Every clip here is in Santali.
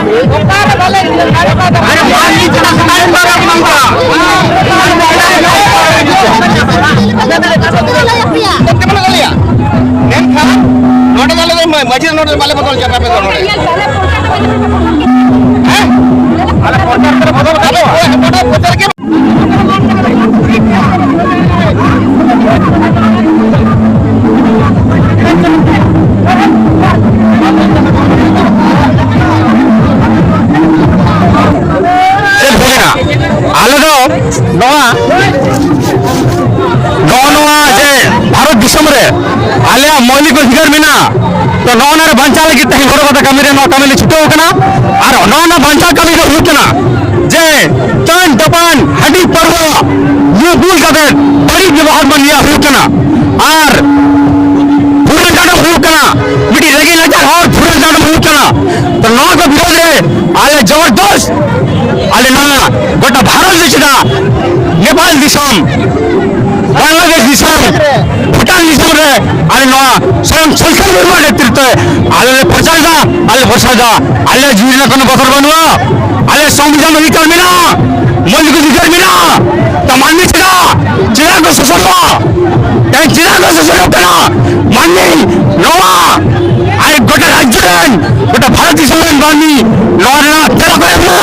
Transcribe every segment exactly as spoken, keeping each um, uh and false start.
ᱚᱠᱟᱨᱮ ᱵᱟᱞᱮ ᱟᱨᱮ ᱢᱟᱹᱡᱷᱤ ᱪᱟᱞᱟᱜ ᱠᱟᱱᱟ, ᱚᱠᱟᱨᱮ ᱵᱟᱝ ᱪᱟᱞᱟᱜ? ᱢᱮᱱᱠᱷᱟᱱ ᱱᱚᱰᱮ ᱫᱚ ᱟᱞᱮ ᱫᱚ ᱢᱟᱹᱡᱷᱤ ᱫᱚ ᱱᱚᱰᱮ ᱫᱚ ᱵᱟᱞᱮ ᱵᱚᱫᱚᱞ ᱦᱚᱪᱚ ᱟᱯᱮ ᱫᱚ ᱱᱚᱰᱮ᱾ ᱦᱮᱸ? ᱟᱞᱮ ᱯᱨᱚᱪᱟᱨ ᱠᱚᱨᱮ ᱵᱚᱫᱚᱞ ᱠᱟᱫᱟ᱾ ᱟᱫᱚ ᱱᱚᱰᱮ ᱯᱨᱚᱪᱟᱨ ᱜᱮ ᱪᱮᱫ ᱦᱩᱭᱱᱟ? ᱟᱞᱮ ᱫᱚ ᱱᱚᱣᱟ, ᱱᱚᱜᱼᱚ ᱱᱚᱣᱟ ᱡᱮ ᱵᱷᱟᱨᱚᱛ ᱫᱤᱥᱚᱢ ᱨᱮ ᱟᱞᱮᱭᱟᱜ ᱢᱳᱣᱞᱤᱠ ᱚᱫᱷᱤᱠᱟᱨ ᱢᱮᱱᱟᱜᱼᱟ, ᱛᱚ ᱱᱚᱜᱼᱚ ᱱᱚᱣᱟ ᱨᱮ ᱵᱟᱧᱪᱟᱣ ᱞᱟᱹᱜᱤᱫ ᱛᱮᱦᱮᱧ ᱜᱚᱲᱚ ᱠᱟᱛᱮ ᱠᱟᱹᱢᱤ ᱨᱮ, ᱱᱚᱣᱟ ᱠᱟᱹᱢᱤ ᱞᱮ ᱪᱷᱩᱴᱟᱹᱣ ᱟᱠᱟᱱᱟ᱾ ᱟᱨ ᱱᱚᱜᱼᱚ ᱱᱚᱣᱟ ᱵᱟᱧᱪᱟᱣ ᱠᱟᱹᱢᱤ ᱫᱚ ᱦᱩᱭᱩᱜ ᱠᱟᱱᱟ ᱡᱮ ᱪᱟᱹᱧ ᱛᱟᱯᱟᱱ ᱦᱟᱺᱰᱤ ᱯᱟᱹᱨᱣᱟᱹ ᱧᱩ ᱵᱩᱞ ᱠᱟᱛᱮ ᱵᱟᱹᱲᱤᱡ ᱵᱮᱵᱚᱦᱟᱨ ᱢᱟᱹᱱᱢᱤᱭᱟᱜ ᱦᱩᱭᱩᱜ ᱠᱟᱱᱟ᱾ ᱟᱨ ᱯᱷᱩᱨᱟᱹᱱ ᱰᱟᱸᱰᱚᱢ ᱦᱩᱭᱩᱜ ᱠᱟᱱᱟ, ᱢᱤᱫᱴᱤᱡ ᱨᱮᱸᱜᱮᱡ ᱱᱟᱪᱟᱨ ᱦᱚᱲ ᱯᱷᱩᱨᱟᱹᱱ ᱰᱟᱸᱰᱚᱢ ᱦᱩᱭᱩᱜ ᱠᱟᱱᱟ᱾ ᱛᱚ ᱱᱚᱣᱟ ᱠᱚ ᱵᱤᱨᱳᱫᱷ ᱨᱮ ᱟᱞᱮ ᱡᱚᱵᱚᱨᱫᱚᱥᱛ, ᱟᱞᱮ ᱱᱚᱣᱟ ᱜᱚᱴᱟ ᱵᱷᱟᱨᱚᱛ ᱨᱮ ᱪᱮᱫᱟᱜ, ᱱᱮᱯᱟᱞ ᱫᱤᱥᱚᱢ, ᱵᱟᱝᱞᱟᱫᱮᱥ ᱫᱤᱥᱚᱢ, ᱵᱷᱩᱴᱟᱱ ᱫᱤᱥᱚᱢ ᱨᱮ ᱟᱞᱮ ᱱᱚᱣᱟ ᱥᱚᱨᱠᱟᱨ ᱵᱟᱹᱱᱩᱜᱼᱟ ᱱᱮᱛᱨᱤᱛᱵ ᱨᱮ ᱟᱞᱮ ᱞᱮ ᱯᱨᱚᱪᱟᱨ ᱮᱫᱟ, ᱟᱞᱮ ᱯᱨᱚᱪᱟᱨ ᱮᱫᱟ, ᱟᱞᱮ ᱡᱤᱣᱤ ᱨᱮᱱᱟᱜ ᱠᱳᱱᱳ ᱵᱚᱛᱚᱨ ᱵᱟᱹᱱᱩᱜᱼᱟ, ᱟᱞᱮ ᱥᱚᱝᱵᱤᱫᱷᱟᱱ ᱚᱫᱷᱤᱠᱟᱨ ᱢᱮᱱᱟᱜᱼᱟ, ᱢᱚᱡᱽ ᱚᱫᱷᱤᱠᱟᱨ ᱢᱮᱱᱟᱜᱼᱟ, ᱛᱟ ᱢᱟᱹᱱᱢᱤ ᱪᱮᱫᱟᱜ, ᱪᱮᱫᱟᱜ ᱠᱚ ᱥᱚᱥᱚᱨᱚᱜᱼᱟ? ᱛᱮᱦᱮᱧ ᱪᱮᱫᱟᱜ ᱠᱚ ᱥᱚᱥᱚᱨᱚᱜ ᱠᱟᱱᱟ? ᱢᱟᱹᱱᱢᱤ ᱱᱚᱣᱟ ᱟᱨ ᱜᱚᱴᱟ ᱨᱟᱡᱽᱡᱚ ᱨᱮᱱ, ᱜᱚᱴᱟ ᱵᱷᱟᱨᱚᱛ ᱫᱤᱥᱚᱢ ᱨᱮᱱ ᱢᱟᱹᱱᱢᱤ ᱱᱚᱣᱟ ᱨᱮᱱᱟᱜ ᱛᱮᱞᱟ ᱠᱚ ᱮᱢᱟ᱾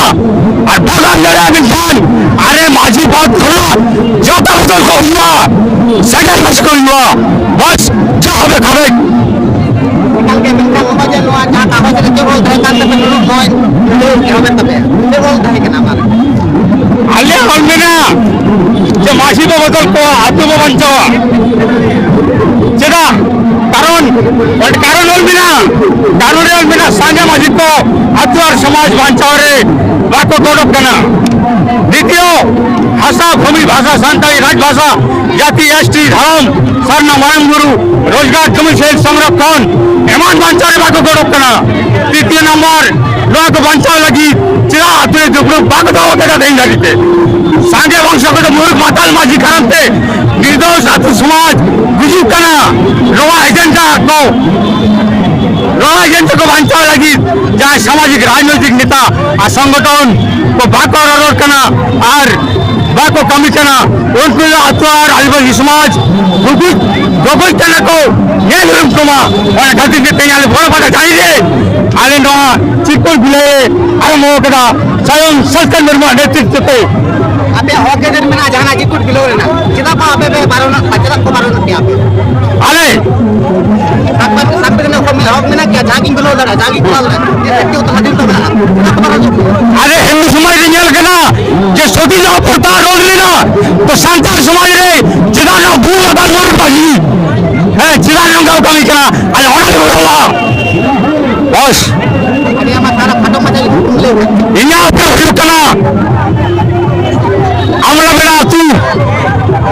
ᱟᱨ ᱵᱟᱝ ᱮᱢ ᱫᱟᱲᱮᱭᱟᱜᱼᱟ ᱢᱮᱱᱠᱷᱟᱱ ᱟᱨᱮ ᱢᱟᱹᱡᱷᱤ ᱯᱚᱫᱽ ᱠᱷᱚᱱᱟᱜ ᱡᱚᱛᱚ ᱵᱚᱫᱚᱞ ᱠᱚ ᱦᱩᱭᱩᱜᱼᱟ, ᱥᱮᱴᱮᱨ ᱢᱟᱹᱡᱷᱤ ᱠᱚ ᱦᱩᱭᱩᱜᱼᱟ᱾ ᱵᱟᱥ, ᱡᱟ ᱦᱚᱵᱮ ᱠᱷᱟᱵᱮ᱾ ᱮᱠᱟᱞ ᱜᱮ, ᱢᱮᱱᱠᱷᱟᱱ ᱱᱚᱜᱼᱚᱭ ᱡᱮ ᱱᱚᱣᱟ ᱡᱟᱦᱟᱸ ᱠᱟᱜᱚᱡᱽ ᱨᱮ ᱪᱮᱫ ᱚᱞ ᱛᱟᱦᱮᱸ ᱠᱟᱱ ᱛᱟᱯᱮ, ᱱᱩᱱᱟᱹᱜ ᱱᱚᱜᱼᱚᱭ ᱞᱟᱹᱭ ᱠᱮᱜᱼᱟ ᱵᱮᱱ ᱛᱟᱯᱮ, ᱪᱮᱫ ᱚᱞ ᱛᱟᱦᱮᱸ ᱠᱟᱱᱟ ᱚᱱᱟ ᱨᱮ? ᱟᱞᱮᱭᱟᱜ ᱚᱞ ᱢᱮᱱᱟᱜᱼᱟ ᱡᱮ ᱢᱟᱹᱡᱷᱤ ᱵᱚ ᱵᱚᱫᱚᱞ ᱠᱚᱣᱟ, ᱟᱹᱛᱩ ᱵᱚ ᱵᱟᱧᱪᱟᱣᱟ᱾ ᱪᱮᱫᱟᱜ? ᱠᱟᱨᱚᱱ, ᱠᱟᱨᱚᱱ ᱚᱞ ᱢᱮᱱᱟᱜᱼᱟ, ᱠᱟᱨᱚᱱ ᱨᱮ ᱚᱞ ᱢᱮᱱᱟᱜᱼᱟ, ᱥᱟᱸᱜᱮ ᱢᱟᱹᱡᱷᱤ ᱠᱚ ᱟᱹᱛᱩ ᱟᱨ ᱥᱚᱢᱟᱡᱽ ᱵᱟᱧᱪᱟᱣ ᱨᱮ ᱵᱟᱠᱚ ᱜᱚᱰᱚᱜ ᱠᱟᱱᱟ᱾ ᱫᱤᱛᱤᱭᱚ, ᱦᱟᱥᱟ, ᱵᱷᱩᱢᱤ, ᱵᱷᱟᱥᱟ, ᱥᱟᱱᱛᱟᱲᱤ ᱨᱟᱡᱽ ᱵᱷᱟᱥᱟ, ᱡᱟᱹᱛᱤ, ᱮᱥ ᱴᱤ, ᱫᱷᱚᱨᱚᱢ, ᱥᱟᱨᱱᱟ, ᱢᱟᱨᱟᱝ ᱵᱩᱨᱩ, ᱨᱳᱡᱽᱜᱟᱨ, ᱡᱚᱢᱤ ᱥᱮᱞ ᱥᱚᱝᱨᱚᱠᱷᱚᱱ ᱮᱢᱟᱱ ᱵᱟᱧᱪᱟᱣ ᱨᱮ ᱵᱟᱠᱚ ᱜᱚᱲᱚᱜ ᱠᱟᱱᱟ᱾ ᱛᱨᱤᱛᱤᱭᱚ ᱱᱟᱢᱵᱟᱨ, ᱱᱚᱣᱟ ᱠᱚ ᱵᱟᱧᱪᱟᱣ ᱞᱟᱹᱜᱤᱫ ᱪᱮᱫᱟᱜ ᱟᱹᱛᱩ ᱨᱮ ᱫᱩᱯᱲᱩᱵ ᱵᱟᱠᱚ ᱫᱚᱦᱚ ᱠᱟᱫᱟ ᱛᱮᱦᱮᱧ ᱫᱷᱟᱹᱵᱤᱡ ᱛᱮ? ᱥᱟᱸᱜᱮ ᱵᱚᱝᱥᱚ ᱠᱚᱫᱚ ᱢᱩᱨᱩᱠ ᱢᱟᱛᱟᱞ ᱢᱟᱹᱡᱷᱤ ᱠᱟᱨᱚᱱ ᱛᱮ ᱱᱤᱨᱫᱳᱥ ᱟᱹᱛᱩ ᱥᱚᱢᱟᱡᱽ ᱜᱩᱡᱩᱜ ᱠᱟᱱᱟ᱾ ᱱᱚᱣᱟ ᱮᱡᱮᱱᱰᱟ ᱠᱚ ᱱᱚᱣᱟ ᱡᱮᱱᱛᱮ ᱠᱚ ᱵᱟᱧᱪᱟᱣ ᱞᱟᱹᱜᱤᱫ ᱡᱟᱦᱟᱸᱭ ᱥᱟᱢᱟᱡᱤᱠ ᱨᱟᱡᱽᱱᱳᱭᱛᱤᱠ ᱱᱮᱛᱟ ᱟᱨ ᱥᱚᱝᱜᱚᱴᱷᱚᱱ ᱠᱚ ᱵᱟᱠᱚ ᱨᱚᱨᱚᱲ ᱠᱟᱱᱟ ᱟᱨ ᱵᱟᱠᱚ ᱠᱟᱹᱢᱤ ᱠᱟᱱᱟ, ᱩᱱᱠᱩ ᱫᱚ ᱟᱹᱛᱩ ᱟᱨ ᱟᱹᱫᱤᱵᱟᱹᱥᱤ ᱥᱚᱢᱟᱡᱽ ᱵᱩᱡᱩᱫ ᱰᱚᱵᱚᱡ ᱠᱟᱱᱟ ᱠᱚ, ᱧᱮᱞ ᱦᱩᱭᱩᱜ ᱛᱟᱢᱟ᱾ ᱚᱱᱟ ᱠᱷᱟᱹᱛᱤᱨ ᱛᱮ ᱛᱮᱦᱮᱧ ᱟᱞᱮ ᱵᱚᱲᱚ ᱯᱟᱛᱟ ᱴᱟᱺᱰᱤ ᱨᱮ ᱟᱞᱮ ᱱᱚᱣᱟ ᱪᱤᱛᱠᱚᱲ ᱵᱤᱞᱟᱹᱭ ᱟᱨᱟᱢᱵᱷᱚ ᱟᱠᱟᱫᱟ᱾ ᱥᱟᱭᱚᱢ ᱥᱟᱞᱠᱷᱟᱱ ᱢᱩᱨᱢᱩᱣᱟᱜ ᱱᱮᱛᱨᱤᱛᱵ ᱛᱮ᱾ ᱟᱯᱮᱭᱟᱜ ᱦᱚᱠ ᱟᱹᱭᱫᱟᱹᱨ ᱢᱮᱱᱟᱜᱼᱟ ᱡᱟᱦᱟᱱᱟᱜ ᱪᱤᱛᱠᱚᱲ ᱵᱤᱞᱟᱹᱭ ᱨᱮᱱᱟᱜ, ᱪᱮᱫᱟᱜ ᱵᱟᱝ ᱟᱯᱮ ᱯᱮ ᱵᱟᱨᱚᱱᱚᱜ, ᱪᱮᱫᱟᱜ ᱠᱚ ᱵᱟᱨᱚᱱᱚᱜ ᱯᱮᱭᱟ ᱟᱯᱮ? ᱟᱞᱮ ᱥᱟᱵ ᱠᱟᱛᱮ, ᱥᱟᱵ ᱠᱟᱛᱮ ᱦᱚᱠ, ᱦᱚᱠ ᱢᱮᱱᱟᱜ ᱜᱮᱭᱟ, ᱡᱟᱦᱟᱸ ᱜᱮᱧ ᱵᱤᱞᱟᱹᱣ ᱫᱟᱲᱮᱭᱟᱜᱼᱟ, ᱡᱟᱦᱟᱸ ᱜᱮᱧ ᱠᱚᱨᱟᱣ ᱫᱟᱲᱮᱭᱟᱜᱼᱟ, ᱡᱮ ᱥᱟᱹᱨᱤ ᱩᱛᱟᱹᱨ ᱦᱟᱹᱴᱤᱧ ᱛᱟᱵᱚᱱᱟ᱾ ᱟᱞᱮ ᱦᱤᱱᱫᱩ ᱥᱚᱢᱟᱡᱽ ᱨᱮ ᱧᱮᱞ ᱠᱟᱱᱟ ᱡᱮ ᱥᱚᱛᱤ ᱫᱟᱦ ᱯᱨᱚᱛᱷᱟ ᱨᱳᱫᱷ ᱞᱮᱱᱟ, ᱛᱚ ᱥᱟᱱᱛᱟᱲ ᱥᱚᱢᱟᱡᱽ ᱨᱮ ᱪᱮᱫᱟᱜ ᱱᱚᱣᱟ ᱵᱷᱩᱞ ᱟᱵᱟᱨ ᱱᱚᱣᱟ ᱠᱟᱹᱢᱤ? ᱦᱮᱸ, ᱪᱮᱫᱟᱜ ᱱᱚᱝᱠᱟ ᱠᱚ ᱠᱟᱹᱢᱤ ᱠᱟᱱᱟ? ᱟᱞᱮ ᱚᱱᱟ ᱞᱮ ᱵᱚᱫᱚᱞᱟ᱾ ᱵᱚᱥ᱾ ᱟᱹᱰᱤ ᱟᱢᱟᱜ ᱛᱟᱦᱚᱞᱮ ᱠᱷᱟᱴᱚ ᱢᱟᱪᱷᱟ ᱞᱟᱹᱭ ᱢᱮ᱾ ᱤᱧᱟᱹᱜ ᱩᱯᱟᱹᱭ ᱦᱩᱭᱩᱜ ᱠᱟᱱᱟ, ᱟᱢᱲᱟ ᱵᱮᱲᱟ ᱟᱹᱛᱩ,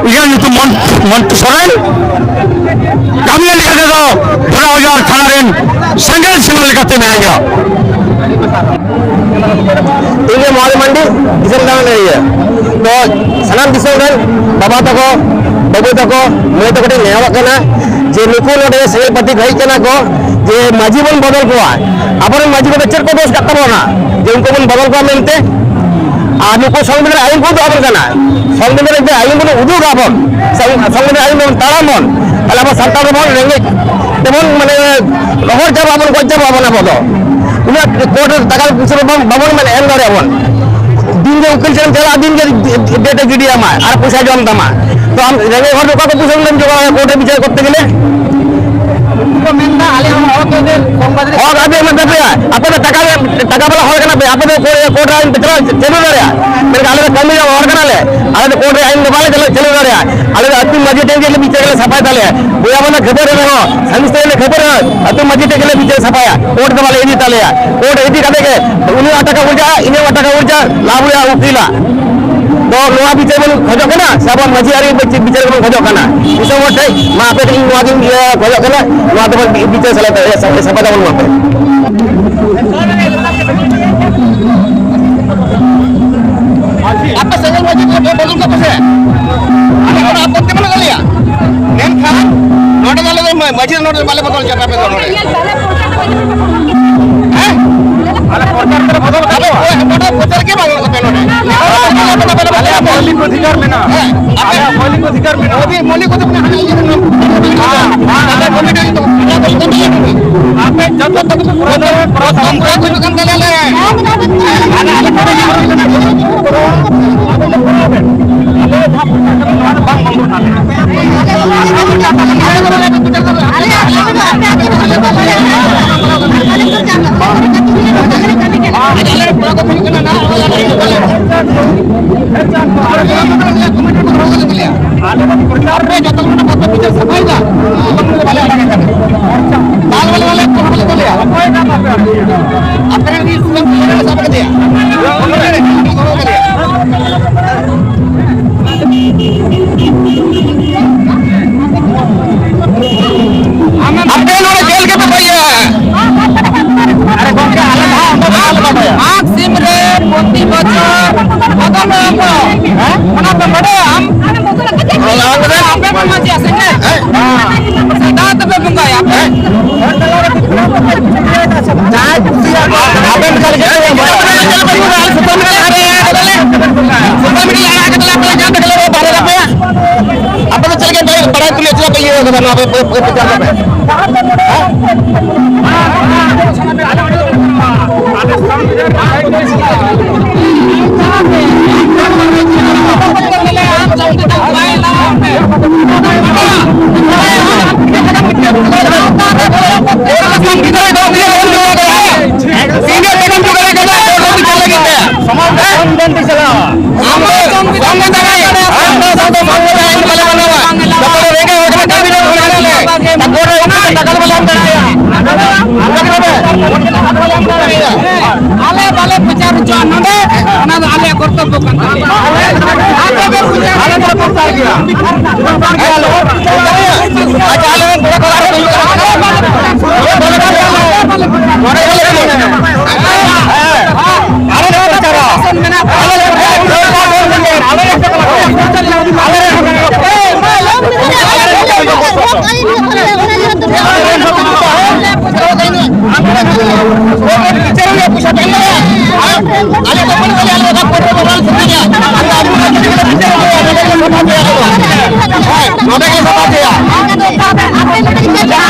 ᱤᱧᱟᱹᱜ ᱧᱩᱛᱩᱢ ᱢᱚᱱ-, ᱢᱚᱱᱴᱩ ᱥᱚᱨᱮᱱ᱾ ᱠᱟᱹᱢᱤᱭᱟᱹ ᱞᱮᱠᱟ ᱛᱮᱫᱚ ᱵᱷᱚᱨᱟ ᱵᱟᱡᱟᱨ ᱛᱷᱟᱱᱟ ᱨᱮᱱ ᱥᱮᱸᱜᱮᱞ ᱥᱮᱸᱜᱮᱞ ᱞᱮᱠᱟᱛᱮ ᱢᱮᱱᱟᱧᱟ᱾ ᱤᱧ ᱜᱮ ᱢᱚᱦᱟᱫᱮᱵ ᱢᱟᱱᱰᱤ, ᱫᱤᱥᱚᱢ ᱫᱟᱬᱟᱱ ᱤᱭᱟᱹ᱾ ᱛᱚ ᱥᱟᱱᱟᱢ ᱫᱤᱥᱚᱢ ᱨᱮᱱ ᱵᱟᱵᱟ ᱛᱟᱠᱚ, ᱵᱟᱹᱵᱩ ᱛᱟᱠᱚ, ᱢᱟᱹᱭ ᱛᱟᱠᱚ ᱴᱷᱮᱱ ᱱᱮᱦᱚᱨᱚᱜ ᱠᱟᱱᱟ ᱡᱮ ᱱᱩᱠᱩ ᱱᱚᱰᱮ ᱥᱮᱸᱜᱮᱞ ᱯᱟᱹᱛᱤ ᱠᱚ ᱦᱮᱡ ᱠᱟᱱᱟ ᱠᱚ, ᱡᱮ ᱢᱟᱹᱡᱷᱤ ᱵᱚᱱ ᱵᱚᱫᱚᱞ ᱠᱚᱣᱟ᱾ ᱟᱵᱚᱨᱮᱱ ᱢᱟᱹᱡᱷᱤ ᱠᱚᱫᱚ ᱪᱮᱫ ᱠᱚ ᱫᱳᱥ ᱠᱟᱜ ᱛᱟᱵᱚᱱᱟ ᱡᱮ ᱩᱱᱠᱩ ᱵᱚᱱ ᱵᱚᱫᱚᱞ ᱠᱚᱣᱟ ᱢᱮᱱᱛᱮ? ᱟᱨ ᱱᱩᱠᱩ ᱥᱚᱝᱵᱤᱫᱷᱟᱱ ᱟᱭᱤᱱ ᱠᱚ ᱩᱫᱩᱜ ᱟᱵᱚᱱ ᱠᱟᱱᱟ, ᱥᱚᱝᱵᱤᱫᱷᱟᱱ ᱨᱮ ᱟᱭᱤᱱ ᱵᱚᱱ ᱩᱫᱩᱜ ᱟᱵᱚᱱ, ᱥᱚᱝ-, ᱥᱚᱝᱵᱤᱫᱷᱟᱱ ᱟᱭᱤᱱ ᱵᱚᱱ ᱛᱟᱲᱟᱢ ᱵᱚᱱ, ᱛᱟᱦᱞᱮ ᱟᱵᱚ ᱥᱟᱱᱛᱟᱲ ᱫᱚᱵᱚᱱ ᱨᱮᱸᱜᱮᱡ ᱛᱮᱵᱚᱱ, ᱢᱟᱱᱮ, ᱨᱚᱦᱚᱲ ᱪᱟᱵᱟᱜ ᱟᱵᱚᱱ, ᱜᱚᱡ ᱪᱟᱵᱟᱜ ᱟᱵᱚᱱ ᱟᱵᱚ ᱫᱚ᱾ ᱩᱱᱟᱹᱜ ᱠᱳᱨᱴ ᱨᱮ ᱴᱟᱠᱟ ᱯᱚᱭᱥᱟ ᱵᱟᱵᱚᱱ, ᱵᱟᱵᱚᱱ, ᱢᱟᱱᱮ, ᱮᱢ ᱫᱟᱲᱮᱭᱟᱜᱼᱟ ᱵᱚᱱ᱾ ᱫᱤᱱ ᱜᱮ ᱩᱠᱤᱞ ᱴᱷᱮᱱ ᱪᱟᱞᱟᱜᱼᱟ, ᱫᱤᱱ ᱜᱮ ᱰᱮᱴ ᱮ ᱜᱤᱰᱤᱭᱟᱢᱟ ᱟᱨ ᱯᱚᱭᱥᱟ ᱡᱚᱢ ᱛᱟᱢᱟ᱾ ᱛᱚ ᱟᱢ ᱨᱮᱸᱜᱮᱡ ᱦᱚᱲ ᱫᱚ ᱚᱠᱟ ᱠᱷᱚᱱ ᱯᱚᱭᱥᱟ ᱫᱚᱢ ᱡᱚᱜᱟᱲᱟ ᱠᱳᱨᱴ ᱨᱮ ᱵᱤᱪᱟᱹᱨ ᱠᱚᱨᱛᱮ ᱜᱮᱞᱮ? ᱩᱱᱠᱩ ᱠᱚ ᱢᱮᱱᱫᱟ, ᱟᱞᱮ ᱦᱚᱸ ᱦᱚᱲ ᱠᱚ ᱦᱚᱠ ᱟᱹᱫᱟᱹᱭ ᱢᱮ ᱛᱟᱯᱮᱭᱟ᱾ ᱟᱯᱮ ᱫᱚ ᱴᱟᱠᱟ ᱨᱮ, ᱴᱟᱠᱟ ᱵᱟᱞᱟ ᱦᱚᱲ ᱠᱟᱱᱟ ᱯᱮ, ᱟᱯᱮ ᱫᱚ ᱠᱳ-, ᱠᱳᱨᱴ ᱨᱮ ᱟᱹᱭᱤᱱ ᱯᱮ ᱪᱟᱞᱟᱣ, ᱪᱟᱹᱞᱩ ᱫᱟᱲᱮᱭᱟᱜᱼᱟ, ᱢᱮᱱᱠᱷᱟᱱ ᱟᱞᱮ ᱫᱚ ᱠᱟᱹᱢᱤ ᱡᱚᱝ ᱦᱚᱲ ᱠᱟᱱᱟᱞᱮ, ᱟᱞᱮ ᱫᱚ ᱠᱳᱨᱴ ᱨᱮ ᱟᱹᱭᱤᱱ ᱫᱚ ᱵᱟᱞᱮ ᱪᱟᱹᱞᱩ, ᱪᱟᱹᱞᱩ ᱫᱟᱲᱮᱭᱟᱜᱼᱟ᱾ ᱟᱞᱮ ᱫᱚ ᱟᱹᱛᱩ ᱢᱟᱹᱡᱷᱤ ᱴᱷᱮᱱ ᱜᱮ ᱵᱤᱪᱟᱹᱨ ᱞᱮ ᱥᱟᱯᱷᱟᱭ ᱛᱟᱞᱮᱭᱟ᱾ ᱵᱚᱭᱦᱟ ᱵᱚᱱ ᱠᱷᱟᱹᱯᱟᱹᱨᱤ ᱨᱮᱦᱚᱸ, ᱥᱟᱢᱤ ᱥᱛᱨᱤ ᱞᱮ ᱠᱷᱟᱹᱯᱟᱹᱨᱤ ᱨᱮᱦᱚᱸ, ᱟᱹᱛᱩ ᱢᱟᱹᱡᱷᱤ ᱴᱷᱮᱱ ᱜᱮᱞᱮ ᱵᱤᱪᱟᱹᱨ ᱥᱟᱯᱷᱟᱭᱟ, ᱠᱳᱨᱴ ᱫᱚ ᱵᱟᱞᱮ ᱤᱫᱤ ᱛᱟᱞᱮᱭᱟ᱾ ᱠᱳᱨᱴ ᱤᱫᱤ ᱠᱟᱛᱮ ᱜᱮ ᱩᱱᱤᱭᱟᱜ ᱴᱟᱠᱟ ᱩᱨᱡᱟᱜᱼᱟ, ᱤᱧᱟᱹᱜ ᱴᱟᱠᱟ ᱩᱨᱡᱟᱜᱼᱟ, ᱞᱟᱵᱷ ᱦᱩᱭᱩᱜᱼᱟ ᱩᱠᱤᱞᱟᱜ᱾ ᱛᱚ ᱱᱚᱣᱟ ᱵᱤᱪᱟᱹᱨ ᱵᱚᱱ ᱠᱷᱚᱡᱚᱜ ᱠᱟᱱᱟ ᱥᱮ ᱟᱵᱚᱣᱟᱜ ᱢᱟᱹᱡᱷᱤ ᱟᱹᱨᱤ ᱵᱤᱪᱟᱹᱨ ᱵᱚᱱ ᱠᱷᱚᱡᱚᱜ ᱠᱟᱱᱟ? ᱫᱤᱥᱚᱢ ᱦᱚᱲ ᱴᱷᱮᱱ ᱢᱟ ᱟᱯᱮ ᱴᱷᱮᱱ ᱤᱧ ᱱᱚᱣᱟ ᱜᱤᱧ, ᱤᱭᱟᱹ, ᱠᱷᱚᱡᱚᱜ ᱠᱟᱱᱟ, ᱱᱚᱣᱟ ᱛᱮᱵᱚᱱ ᱵᱤ-, ᱵᱤᱪᱟᱹᱨ ᱥᱟᱞᱟ ᱛᱮ, ᱥᱟ-, ᱥᱟᱯᱷᱟ ᱛᱟᱵᱚᱱ ᱢᱟ ᱯᱮ᱾ ᱟᱯᱮ ᱥᱮᱸᱜᱮᱞ ᱢᱟᱹᱡᱷᱤ ᱫᱚ ᱵᱚᱫᱚᱞ ᱠᱟᱯᱮ ᱥᱮ? ᱟᱞᱮ ᱠᱳᱱᱳ ᱟᱯᱚᱛᱛᱤ ᱵᱟᱹᱱᱩᱜ ᱛᱟᱞᱮᱭᱟ᱾ ᱢᱮᱱᱠᱷᱟᱱ ᱱᱚᱰᱮ ᱫᱚ ᱟᱞᱮ ᱫᱚ ᱢᱟᱹᱡᱷᱤ ᱫᱚ ᱱᱚᱰᱮ ᱫᱚ ᱵᱟᱞᱮ ᱵᱚᱫᱚᱞ ᱦᱚᱪᱚ ᱯᱮᱭᱟ ᱟᱯᱮ ᱫᱚ ᱱᱚᱰᱮ᱾ ᱦᱮᱸ? ᱟᱞᱮ ᱯᱨᱚᱪᱟᱨ ᱠᱚᱨᱮ ᱵᱚᱫᱚᱞ ᱠᱟᱫᱟ᱾ ᱟᱞᱮ ᱚᱠᱚᱭ ᱦᱚᱸ ᱯᱨᱚᱪᱟᱨ ᱜᱮ ᱵᱟᱝ ᱦᱩᱭᱩᱜ ᱠᱟᱱᱟ ᱱᱚᱰᱮ᱾ ᱟᱞᱮᱭᱟᱜ ᱢᱳᱣᱞᱤᱠ ᱚᱫᱷᱤᱠᱟᱨ ᱢᱮᱱᱟᱜᱼᱟ᱾ ᱦᱮᱸ, ᱟᱯᱮ ᱟᱞᱮᱭᱟᱜ ᱢᱳᱣᱞᱤᱠ ᱚᱫᱷᱤᱠᱟᱨ ᱢᱮᱱᱟᱜᱼᱟ᱾ ᱟᱹᱰᱤ ᱢᱳᱣᱞᱤᱠ ᱚᱫᱷᱤᱠᱟᱨ ᱢᱮᱱᱟᱜᱼᱟ᱾ ᱦᱮᱸ, ᱦᱮᱸ, ᱦᱮᱸ᱾ ᱟᱞᱮ ᱠᱚᱢᱤᱴᱤ ᱫᱚ ᱟᱞᱮ ᱠᱚᱢᱤᱴᱤ ᱫᱚ ᱟᱯᱮ ᱡᱚᱛᱚ ᱛᱟᱠᱚ ᱠᱚ ᱯᱨᱚᱪᱟᱨ ᱠᱚ ᱦᱤᱡᱩᱜ ᱠᱟᱱ ᱛᱟᱞᱮᱭᱟ ᱞᱮ᱾ ᱟᱞᱮ, ᱟᱞᱮ ᱠᱚᱢᱤᱴᱤ ᱟᱞᱮ ᱡᱟᱦᱟᱸ ᱯᱨᱚᱪᱟᱨ ᱠᱟᱱᱟ ᱱᱚᱣᱟ ᱫᱚ ᱵᱟᱝ ᱵᱚᱱᱫᱚᱜ ᱛᱟᱞᱮᱭᱟ᱾ ᱟᱞᱮ ᱫᱚ ᱯᱨᱚᱪᱟᱨ ᱨᱮ ᱡᱚᱛᱚ ᱠᱷᱚᱱ ᱵᱚᱛᱚᱨ ᱵᱩᱡᱷᱟᱹᱜ ᱥᱟᱯᱷᱟᱭ ᱫᱟ᱾ ᱵᱟᱞᱮ ᱟᱲᱟᱜ ᱠᱟᱱᱟ᱾ ᱵᱟᱞ ᱵᱟᱞᱮ ᱵᱟᱞᱮ ᱠᱚ ᱵᱟᱞᱮ ᱵᱟᱞᱮ᱾ ᱟᱯᱮ ᱨᱮᱱ ᱥᱩᱨ ᱨᱮ ᱥᱟᱵ ᱠᱟᱫᱮᱭᱟ᱾ ᱟᱯᱮ ᱱᱚᱰᱮ ᱡᱮᱞ ᱜᱮᱯᱮ ᱵᱟᱹᱭᱟ᱾ ᱟᱨᱮ ᱜᱚᱝᱠᱮ, ᱟᱞᱮ ᱫᱚ ᱦᱟᱸᱜ ᱚᱸᱰᱮ ᱫᱚ ᱵᱟᱞᱮ ᱵᱟᱰᱟᱭᱟ᱾ ᱢᱟᱜᱽ ᱥᱤᱢ ᱨᱮ ᱯᱨᱚᱛᱤ ᱵᱚᱪᱷᱚᱨ ᱵᱚᱫᱚᱞ ᱦᱚᱸᱠᱚ, ᱦᱮᱸ? ᱚᱱᱟ ᱯᱮ ᱵᱟᱰᱟᱭᱟ ᱟᱢ? ᱟᱯᱮ ᱯᱮ ᱢᱟᱹᱡᱷᱤᱭᱟ ᱥᱮ ᱪᱮᱫ? ᱦᱮᱸ᱾ ᱥᱮᱫᱟᱭ ᱫᱚᱯᱮ ᱵᱚᱸᱜᱟᱭᱟ ᱟᱯᱮ? ᱦᱮᱸ᱾ ᱡᱟᱦᱟᱸᱭ ᱠᱩᱥᱤᱭᱟᱜ ᱟᱵᱮᱱ ᱞᱮᱠᱟ ᱞᱮᱠᱟ ᱛᱮ ᱵᱚᱸᱜᱟ᱾ ᱥᱩᱛᱟᱹᱢ ᱢᱤᱰᱤᱭᱟ ᱨᱮ ᱟᱲᱟᱜ ᱠᱟᱛᱮ ᱞᱮ ᱵᱟᱦᱨᱮ ᱠᱟᱯᱮᱭᱟ᱾ ᱟᱯᱮ ᱫᱚ ᱪᱮᱫ ᱞᱮᱠᱟ ᱵᱟᱲᱟᱭ ᱛᱩᱞᱩᱡ ᱪᱮᱫᱟᱜ ᱯᱮ ᱤᱭᱟᱹ ᱠᱟᱫᱟ ᱱᱚᱣᱟ ᱯᱮ, ᱯᱮ, ᱯᱮ ᱯᱨᱚᱪᱟᱨ ᱫᱟᱯᱮ? ᱟᱢ ᱫᱚ ᱥᱚᱝᱵᱤᱫᱷᱟᱱ ᱟᱢ ᱫᱚ ᱥᱚᱝᱵᱤᱫᱷᱟᱱ ᱟᱢ ᱫᱚ ᱥᱚᱝᱵᱤᱫᱷᱟᱱ ᱟᱢ ᱫᱚ ᱥᱚᱝᱵᱤᱫᱷᱟᱱ ᱵᱟᱞᱮ ᱢᱟᱱᱟᱣᱟ᱾ ᱡᱚᱛᱚ ᱦᱚᱲ ᱨᱮᱸᱜᱮᱡ ᱦᱚᱲ ᱠᱟᱱᱟ, ᱠᱟᱹᱢᱤ ᱡᱚᱝ ᱦᱚᱲ ᱠᱟᱱᱟ ᱞᱮ᱾ ᱛᱟᱠᱚ ᱨᱮ ᱩᱱᱠᱩ ᱴᱟᱠᱟ ᱫᱚ ᱵᱟᱞᱮ ᱮᱢ ᱫᱟᱲᱮᱭᱟᱜᱼᱟ᱾ ᱟᱞᱮ ᱵᱟᱞᱮ ᱯᱨᱚᱪᱟᱨ ᱦᱚᱪᱚᱣᱟᱜᱼᱟ ᱱᱚᱰᱮ, ᱚᱱᱟ ᱫᱚ ᱟᱞᱮᱭᱟᱜ ᱠᱚᱨᱛᱚᱵᱵᱚ ᱠᱟᱱ ᱛᱟᱞᱮᱭᱟ᱾ ᱟᱯᱮ ᱯᱮ ᱯᱨᱚᱪᱟᱨ ᱟᱞᱮ ᱫᱚᱞᱮ ᱯᱨᱚᱪᱟᱨ ᱜᱮᱭᱟ᱾ ᱟᱪᱪᱷᱟ, ᱟᱞᱮ ᱨᱮᱱ ᱠᱚᱲᱟ ᱠᱚ ᱟᱨᱦᱚᱸ ᱦᱩᱭᱩᱜᱼᱟ᱾ ᱱᱚᱰᱮ ᱵᱟᱞᱮ ᱯᱨᱚᱪᱟᱨᱟ᱾ ᱟᱞᱮ ᱫᱚ ᱵᱟᱹᱱᱩᱜ ᱞᱮᱭᱟ, ᱟᱞᱮ ᱫᱚ ᱠᱳᱨᱴ ᱨᱮ ᱵᱟᱵᱚᱱ ᱥᱮᱴᱮᱨᱟ᱾ ᱟᱞᱮ ᱟᱹᱛᱩ ᱨᱮ ᱡᱩᱫᱤ ᱞᱮ ᱵᱤᱪᱟᱹᱨ ᱦᱚᱪᱚᱭᱟ, ᱱᱚᱰᱮ ᱜᱮᱞᱮ ᱥᱟᱯᱷᱟ ᱦᱚᱪᱚᱭᱟ᱾ ᱦᱳᱭ, ᱱᱚᱰᱮ ᱜᱮᱞᱮ ᱥᱟᱯᱷᱟ ᱦᱚᱪᱚᱭᱟ᱾ ᱱᱚᱰᱮ ᱜᱮᱞᱮ ᱥᱟᱯᱷᱟ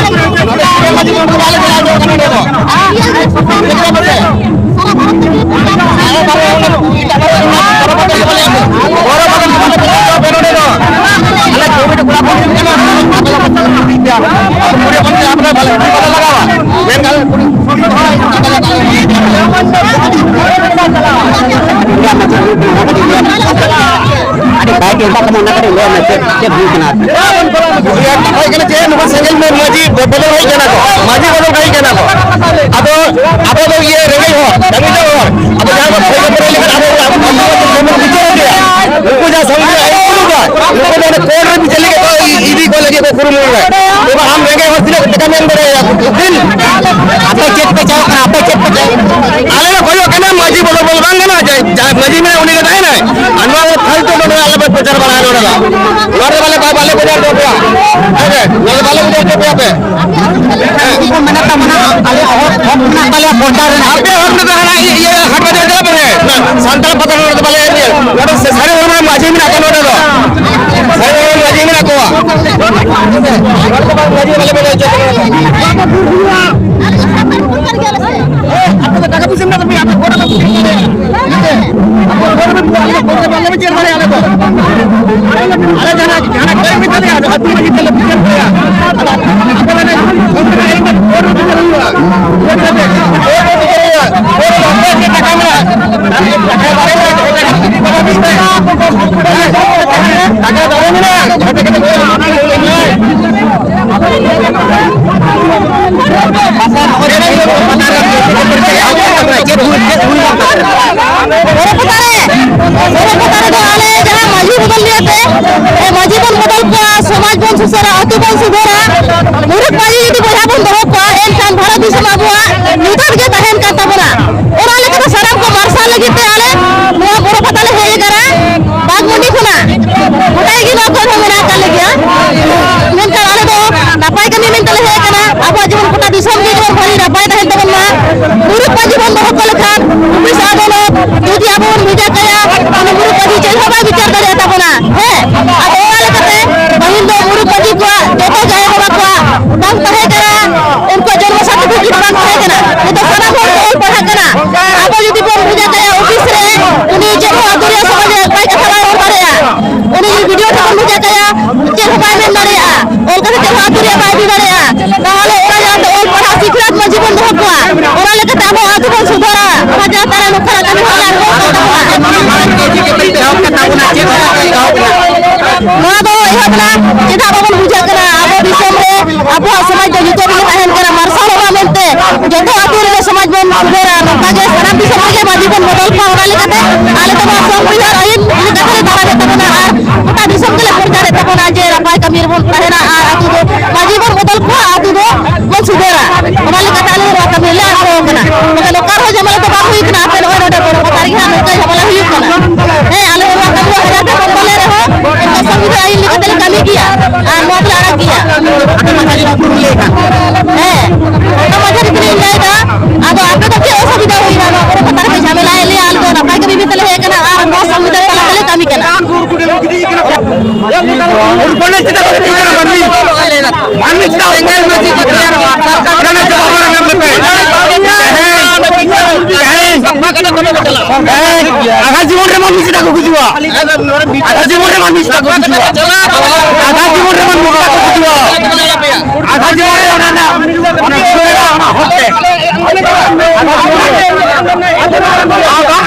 ᱦᱚᱪᱚᱭᱟ, ᱱᱚᱰᱮ ᱫᱚ᱾ ᱵᱩᱡᱷᱟᱹᱣ ᱯᱮ ᱥᱮ᱾ ᱟᱞᱮ ᱫᱚ ᱵᱚᱲᱚ ᱵᱚᱲᱚ ᱵᱟᱞᱮ ᱵᱮᱱᱟᱣ ᱦᱚᱪᱚ ᱟᱯᱮ ᱱᱚᱰᱮ ᱫᱚ᱾ ᱟᱞᱮ ᱪᱷᱚ ᱠᱚᱲᱟ ᱦᱚᱯᱚᱱ ᱠᱟᱱᱟ, ᱟᱯᱮ ᱫᱚ ᱵᱟᱞᱮ ᱞᱟᱜᱟᱣᱟ᱾ ᱢᱮᱱᱠᱷᱟᱱ ᱟᱹᱰᱤ ᱵᱟᱭ ᱪᱤᱱᱛᱟ ᱠᱟᱱᱟ, ᱚᱱᱟ ᱠᱟᱹᱴᱤᱡ ᱞᱟᱹᱭ ᱢᱮ, ᱪᱮᱫ, ᱪᱮᱫ ᱦᱩᱭ ᱠᱟᱱᱟ? ᱠᱟᱛᱷᱟ ᱦᱩᱭᱩᱜ ᱠᱟᱱᱟ ᱪᱮᱫ, ᱱᱚᱣᱟ ᱥᱮᱸᱜᱮᱞ ᱢᱮ ᱢᱟᱹᱡᱷᱤ ᱵᱚᱫᱚᱞ ᱦᱩᱭ ᱠᱟᱱᱟ ᱠᱚ, ᱢᱟᱹᱡᱷᱤ ᱵᱚᱫᱚᱞ ᱦᱩᱭ ᱠᱟᱱᱟ ᱠᱚ᱾ ᱟᱫᱚ ᱟᱵᱚ ᱫᱚ ᱤᱭᱟᱹ ᱨᱮᱸᱜᱮᱡ ᱦᱚᱲ, ᱠᱟᱹᱢᱤ ᱡᱚᱝ ᱦᱚᱲ, ᱟᱵᱚ ᱡᱟᱦᱟᱸ ᱵᱚᱱ ᱠᱷᱚᱡ ᱠᱷᱚᱵᱚᱨ ᱞᱮᱠᱷᱟᱱ ᱟᱵᱚ ᱵᱚᱱ ᱵᱤᱪᱟᱹᱨ ᱜᱮᱭᱟ᱾ ᱱᱩᱠᱩ ᱡᱟᱦᱟᱸ ᱥᱟᱢᱟᱡᱤᱠ ᱟᱹᱭᱤᱱ ᱠᱚ ᱩᱰᱩᱠᱟ, ᱱᱩᱠᱩ ᱫᱚ ᱚᱸᱰᱮ ᱠᱳᱨᱴ ᱨᱮ ᱵᱤᱪᱟᱹᱨ ᱞᱟᱹᱜᱤᱫ ᱠᱚ ᱤ-, ᱤᱫᱤ ᱠᱚ ᱞᱟᱹᱜᱤᱫ ᱠᱚ ᱠᱩᱨᱩᱢᱩᱴᱩᱭᱟ᱾ ᱛᱚᱵᱮ ᱟᱢ ᱨᱮᱸᱜᱮᱡ ᱦᱚᱲ ᱛᱤᱱᱟᱹᱜ ᱴᱟᱠᱟᱢ ᱮᱢ ᱫᱟᱲᱮᱭᱟᱭᱟ? ᱩᱠᱤᱞ? ᱟᱯᱮ ᱪᱮᱫ ᱯᱮ ᱪᱟᱣ ᱠᱟᱱᱟ? ᱟᱯᱮ ᱪᱮᱫ ᱯᱮ ᱪᱟᱣ? ᱟᱞᱮ ᱞᱮ ᱠᱷᱚᱡᱚᱜ ᱠᱟᱱᱟ ᱢᱟᱹᱡᱷᱤ ᱵᱚᱫᱚᱞ ᱵᱚᱫᱚᱞ ᱵᱟᱝ ᱜᱟᱱᱚᱜᱼᱟ, ᱡᱟᱦᱟᱸᱭ, ᱡᱟᱦᱟᱸᱭ ᱢᱟᱹᱡᱷᱤ ᱢᱮᱱᱟᱭᱟ ᱩᱱᱤ ᱜᱮ ᱛᱟᱦᱮᱱᱟᱭ᱾ ᱟᱨ ᱱᱚᱣᱟ ᱫᱚ ᱯᱷᱟᱞᱛᱩ ᱱᱚᱰᱮ ᱟᱞᱮ ᱯᱮ ᱯᱨᱚᱪᱟᱨ ᱵᱟᱲᱟᱭᱟ ᱱᱚᱰᱮ ᱫᱚ᱾ ᱱᱚᱰᱮ ᱵᱟᱞᱮ, ᱵᱟᱞᱮ ᱯᱨᱚᱪᱟᱨ ᱦᱚᱪᱚ ᱯᱮᱭᱟ᱾ ᱦᱮᱸ ᱥᱮ? ᱱᱚᱰᱮ ᱵᱟᱞᱮ ᱯᱨᱚᱪᱟᱨ ᱦᱚᱪᱚ ᱯᱮᱭᱟ ᱯᱮ᱾ ᱦᱮᱸ᱾ ᱪᱮᱫ ᱠᱚ ᱢᱮᱱᱮᱫ ᱛᱟᱵᱚᱱᱟ? ᱟᱞᱮᱭᱟᱜ ᱦᱚᱠ, ᱦᱚᱠ ᱢᱮᱱᱟᱜ ᱛᱟᱞᱮᱭᱟ ᱵᱚᱨᱰᱟᱨ ᱨᱮᱱᱟᱜ᱾ ᱟᱯᱮᱭᱟᱜ ᱦᱚᱠ ᱢᱮᱱᱟᱜ ᱛᱟᱵᱚᱱᱟ, ᱤᱭᱟᱹ, ᱤᱭᱟᱹ, ᱦᱟᱴ ᱵᱟᱡᱟᱨ ᱪᱟᱞᱟᱜ ᱯᱮ᱾ ᱱᱚᱰᱮ ᱥᱟᱱᱛᱟᱲ ᱯᱟᱛᱟ ᱱᱚᱰᱮ ᱫᱚ ᱵᱟᱞᱮ ᱤᱭᱟᱹ᱾ ᱱᱚᱰᱮ ᱥᱟᱹᱨᱤ ᱦᱚᱲᱢᱚ ᱢᱟᱹᱡᱷᱤ ᱢᱮᱱᱟᱜ ᱠᱚᱣᱟ ᱱᱚᱰᱮ ᱫᱚ᱾ ᱥᱟᱹᱨᱤ ᱦᱚᱲᱢᱚ ᱢᱟᱹᱡᱷᱤ ᱢᱮᱱᱟᱜ ᱠᱚᱣᱟ᱾ ᱱᱚᱰᱮ ᱫᱚ ᱵᱟᱝ ᱢᱟᱹᱡᱷᱤ ᱵᱟᱞᱮ ᱵᱮᱱᱟᱣ ᱦᱚᱪᱚ ᱠᱚᱣᱟ᱾ ᱟᱯᱮ ᱫᱚ ᱴᱟᱠᱟ ᱯᱩᱭᱥᱟᱹ ᱢᱮᱱᱟᱜ ᱛᱟᱯᱮᱭᱟ, ᱟᱯᱮ ᱵᱷᱳᱴ ᱟᱯᱮ ᱵᱟᱞᱮ ᱵᱤᱪᱟᱹᱨ ᱫᱟᱲᱮᱭᱟᱜᱼᱟ ᱟᱞᱮ ᱫᱚ᱾ ᱟᱞᱮ ᱡᱟᱦᱟᱸ, ᱡᱟᱦᱟᱸ ᱠᱟᱹᱢᱤ ᱛᱟᱞᱮ, ᱟᱫᱚ ᱟᱹᱛᱩ ᱢᱟᱹᱡᱷᱤ ᱛᱟᱞᱮ ᱵᱤᱪᱟᱹᱨ ᱫᱟᱲᱮᱭᱟᱜᱼᱟ᱾ ᱟᱫᱚ ᱟᱯᱮ ᱢᱟᱱᱮ ᱵᱷᱳᱴ ᱨᱮ ᱵᱤᱪᱟᱹᱨ ᱦᱩᱭᱩᱜᱼᱟ᱾ ᱵᱷᱳᱴ ᱨᱮ ᱵᱤᱪᱟᱹᱨ ᱦᱩᱭᱩᱜᱼᱟ᱾ ᱵᱷᱳᱴ ᱨᱮ ᱚᱠᱚᱭ ᱪᱮᱫ ᱴᱟᱠᱟ ᱢᱮᱱᱟᱜᱼᱟ? ᱴᱟᱠᱟ ᱫᱟᱲᱮ ᱢᱮᱱᱟᱜᱼᱟ᱾ ᱪᱮᱫ ᱦᱩᱭ, ᱪᱮᱫ ᱦᱩᱭ ᱫᱚᱨᱠᱟᱨ? ᱵᱚᱨᱚ ᱯᱟᱛᱟ ᱨᱮ, ᱵᱚᱨᱚ ᱯᱟᱛᱟ ᱨᱮᱫᱚ ᱟᱞᱮ ᱡᱟᱦᱟᱸ ᱢᱟᱹᱡᱷᱤ ᱵᱚᱫᱚᱞ ᱞᱟᱹᱭ ᱛᱮ, ᱮ, ᱢᱟᱹᱡᱷᱤ ᱵᱚᱱ ᱵᱚᱫᱚᱞ ᱠᱚᱣᱟ, ᱥᱚᱢᱟᱡᱽ ᱵᱚᱱ ᱥᱩᱥᱟᱹᱨᱟ, ᱟᱹᱛᱩ ᱵᱚᱱ ᱥᱩᱫᱷᱟᱹᱨᱟ᱾ ᱢᱩᱨᱩᱠ ᱢᱟᱹᱡᱷᱤ ᱡᱩᱫᱤ ᱵᱚᱭᱦᱟ ᱵᱚᱱ ᱫᱚᱦᱚ ᱠᱚᱣᱟ, ᱮᱱᱠᱷᱟᱱ ᱵᱷᱟᱨᱚᱛ ᱫᱤᱥᱚᱢ ᱟᱵᱚᱣᱟᱜ ᱧᱩᱛᱟᱹᱛ ᱜᱮ ᱛᱟᱦᱮᱱ ᱠᱟᱱ ᱛᱟᱵᱚᱱᱟ᱾ ᱚᱱᱟ ᱞᱮᱠᱟᱛᱮ ᱥᱟᱱᱟᱢ ᱠᱚ ᱢᱟᱨᱥᱟᱞ ᱞᱟᱹᱜᱤᱫ ᱛᱮ ᱟᱞᱮ ᱱᱚᱣᱟ ᱵᱚᱨᱚ ᱯᱟᱛᱟ ᱞᱮ ᱦᱮᱡ ᱟᱠᱟᱱᱟ᱾ ᱵᱟᱜᱽᱢᱩᱱᱰᱤ ᱠᱷᱚᱱᱟᱜ ᱜᱚᱴᱟ ᱜᱮ ᱱᱚᱣᱟ ᱠᱚᱨᱮ ᱦᱚᱸ ᱢᱮᱱᱟᱜ ᱟᱠᱟᱫ ᱞᱮᱜᱮᱭᱟ᱾ ᱢᱮᱱᱠᱷᱟᱱ ᱟᱞᱮ ᱫᱚ ᱱᱟᱯᱟᱭ ᱠᱟᱹᱢᱤ ᱢᱮᱱᱛᱮ ᱞᱮ ᱦᱮᱡ ᱟᱠᱟᱱᱟ᱾ ᱟᱵᱚᱣᱟᱜ ᱡᱮᱢᱚᱱ ᱜᱚᱴᱟ ᱫᱤᱥᱚᱢ ᱜᱮ ᱡᱮᱢᱚᱱ ᱵᱷᱟᱹᱞᱤ ᱱᱟᱯᱟᱭ ᱛᱟᱦᱮᱱ ᱛᱟᱵᱚᱱ ᱢᱟ᱾ ᱢᱩᱨᱩᱠ ᱢᱟᱹᱡᱷᱤ ᱵᱚᱱ ᱫᱚᱦᱚ ᱠᱚ ᱞᱮᱠᱷᱟᱱ ᱚᱯᱷᱤᱥ ᱟᱫᱚ ᱛᱟᱦᱞᱮ ᱱᱚᱝᱠᱟᱱᱟᱜ ᱠᱟᱹᱢᱤ ᱦᱚᱨᱟ ᱟᱨᱦᱚᱸ ᱚᱠᱟ ᱛᱟᱵᱚᱱᱟ? ᱱᱚᱣᱟ ᱫᱚ ᱮᱦᱚᱵ ᱮᱱᱟ, ᱪᱮᱫᱟᱜ ᱵᱟᱵᱚᱱ ᱵᱩᱡᱷᱟᱹᱜ ᱠᱟᱱᱟ? ᱟᱵᱚ ᱫᱤᱥᱚᱢ ᱨᱮ ᱟᱵᱚᱣᱟᱜ ᱥᱚᱢᱟᱡᱽ ᱫᱚ ᱧᱩᱛᱟᱹᱛ ᱨᱮᱜᱮ ᱛᱟᱦᱮᱱ ᱠᱟᱱᱟ, ᱢᱟᱨᱥᱟᱞᱚᱜ ᱢᱟ ᱢᱮᱱᱛᱮ ᱡᱚᱛᱚ ᱟᱹᱛᱩ ᱨᱮᱜᱮ ᱥᱚᱢᱟᱡᱽ ᱵᱚᱱ ᱥᱩᱫᱷᱟᱹᱨᱟ᱾ ᱱᱚᱝᱠᱟ ᱜᱮ ᱥᱟᱱᱟᱢ ᱫᱤᱥᱚᱢ ᱨᱮᱜᱮ ᱢᱟᱹᱡᱷᱤ ᱵᱚᱱ ᱵᱚᱫᱚᱞ ᱠᱚᱣᱟ᱾ ᱚᱱᱟ ᱞᱮᱠᱟᱛᱮ ᱟᱞᱮ ᱫᱚ ᱱᱚᱣᱟ ᱥᱚᱝᱵᱤᱫᱷᱟᱱ ᱟᱹᱭᱤᱱ ᱞᱮᱠᱟᱛᱮ ᱞᱮ ᱛᱟᱲᱟᱢᱮᱫ ᱛᱟᱵᱚᱱᱟ ᱟᱨ ᱜᱚᱴᱟ ᱫᱤᱥᱚᱢ ᱜᱮᱞᱮ ᱯᱨᱚᱪᱟᱨᱮᱫ ᱛᱟᱵᱚᱱᱟ ᱡᱮ ᱱᱟᱯᱟᱭ ᱠᱟᱹᱢᱤ ᱨᱮᱵᱚᱱ ᱛᱟᱦᱮᱱᱟ ᱟᱨ ᱟᱹᱛᱩ ᱫᱚ ᱢᱟᱹᱡᱷᱤ ᱵᱚᱱ ᱵᱚᱫᱚᱞ ᱠᱚᱣᱟ, ᱟᱹᱛᱩ ᱫᱚ ᱵᱚᱱ ᱥᱩᱫᱷᱟᱹᱨᱟ᱾ ᱚᱱᱟ ᱞᱮᱠᱟᱛᱮ ᱟᱞᱮ ᱫᱚ ᱱᱚᱣᱟ ᱠᱟᱹᱢᱤ ᱨᱮᱞᱮ ᱟᱬᱜᱚ ᱟᱠᱟᱱᱟ᱾ ᱵᱟᱠᱷᱟᱱ ᱚᱠᱟ ᱨᱮᱦᱚᱸ ᱡᱷᱟᱢᱮᱞᱟ ᱫᱚ ᱵᱟᱝ ᱦᱩᱭ ᱠᱟᱱᱟ᱾ ᱟᱯᱮ ᱱᱚᱜᱼᱚᱭ ᱱᱚᱰᱮ ᱵᱚᱲᱚ ᱯᱟᱛᱟ ᱨᱮᱜᱮ ᱦᱟᱸᱜ ᱱᱚᱝᱠᱟ ᱡᱷᱟᱢᱮᱞᱟ ᱦᱩᱭᱩᱜ ᱠᱟᱱᱟ᱾ ᱦᱮᱸ, ᱟᱞᱮ ᱫᱚ ᱱᱚᱣᱟ ᱠᱟᱹᱢᱤ ᱫᱚ ᱦᱟᱡᱟᱨ ᱴᱟᱠᱟ ᱵᱚᱱᱫᱚ ᱞᱮ ᱨᱮᱦᱚᱸ ᱚᱱᱠᱟ ᱥᱚᱝᱵᱤᱫᱷᱟᱱ ᱟᱹᱭᱤᱱ ᱞᱮᱠᱟᱛᱮ ᱞᱮ ᱠᱟᱹᱢᱤ ᱜᱮᱭᱟ ᱟᱨ ᱱᱚᱣᱟ ᱫᱚᱞᱮ ᱟᱲᱟᱜ ᱜᱮᱭᱟ᱾ ᱟᱯᱮ ᱢᱟ ᱠᱷᱟᱹᱞᱤ ᱩᱯᱨᱩᱢ ᱞᱟᱹᱭ ᱠᱟᱜ᱾ ᱦᱮᱸ, ᱚᱱᱟ ᱢᱟᱡᱷᱮ ᱨᱮᱜᱮ ᱞᱤᱧ ᱞᱟᱹᱭ ᱮᱫᱟ᱾ ᱟᱫᱚ ᱟᱯᱮ ᱫᱚ ᱪᱮᱫ ᱚᱥᱩᱵᱤᱫᱷᱟ ᱦᱩᱭᱱᱟ? ᱱᱚᱣᱟ ᱵᱚᱲᱚ ᱯᱟᱛᱟ ᱨᱮᱯᱮ ᱡᱷᱟᱢᱮᱞᱟᱭᱮᱫ ᱞᱮᱭᱟ, ᱟᱞᱮ ᱫᱚ ᱱᱟᱯᱟᱭ ᱠᱟᱹᱢᱤ ᱵᱤᱱ ᱛᱟᱞᱮ ᱦᱮᱡ ᱟᱠᱟᱱᱟ ᱟᱨ ᱱᱚᱣᱟ ᱥᱚᱝᱵᱤᱫᱷᱟᱱ ᱛᱟᱞᱟ ᱛᱮᱞᱮ ᱠᱟᱹᱢᱤ ᱠᱟᱱᱟ᱾ ᱩᱱᱠᱩ ᱪᱮᱫᱟᱜ ᱠᱚ ᱠᱩᱞᱤ ᱠᱟᱱᱟ ᱢᱟᱹᱱᱢᱤ? ᱢᱟᱹᱱᱢᱤ ᱪᱮᱫᱟᱜ ᱠᱚ ᱠᱩᱞᱤ ᱠᱟᱱᱟ? ᱛᱮᱦᱮᱧ, ᱛᱮᱦᱮᱧ ᱟᱜᱷᱟ ᱡᱤᱵᱚᱱ ᱨᱮ ᱢᱟᱹᱱᱢᱤ ᱪᱮᱫᱟᱜ ᱠᱚ ᱜᱩᱡᱩᱜᱼᱟ? ᱟᱜᱷᱟ ᱡᱤᱵᱚᱱ ᱨᱮ ᱢᱟᱹᱱᱢᱤ ᱪᱮᱫᱟᱜ ᱠᱚ ᱜᱩᱡᱩᱜᱼᱟ? ᱟᱜᱷᱟ ᱡᱤᱵᱚᱱ ᱨᱮ ᱢᱟᱹᱱᱢᱤ ᱪᱮᱫᱟᱜ ᱠᱚ ᱜᱩᱡᱩᱜᱼᱟ? ᱟᱜᱷᱟ ᱡᱤᱵᱚᱱ ᱨᱮ ᱚᱱᱟ ᱨᱮᱱᱟᱜ, ᱚᱱᱟ ᱡᱤᱵᱚᱱ ᱨᱮᱱᱟᱜ ᱚᱱᱟ ᱦᱚᱠ ᱛᱮ᱾ ᱟᱜᱷᱟ ᱡᱤᱵᱚᱱ ᱨᱮ,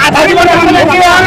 ᱟᱜᱷᱟ ᱡᱤᱵᱚᱱ ᱨᱮ ᱢᱟᱹᱱᱢᱤ ᱪᱮᱫᱟᱜ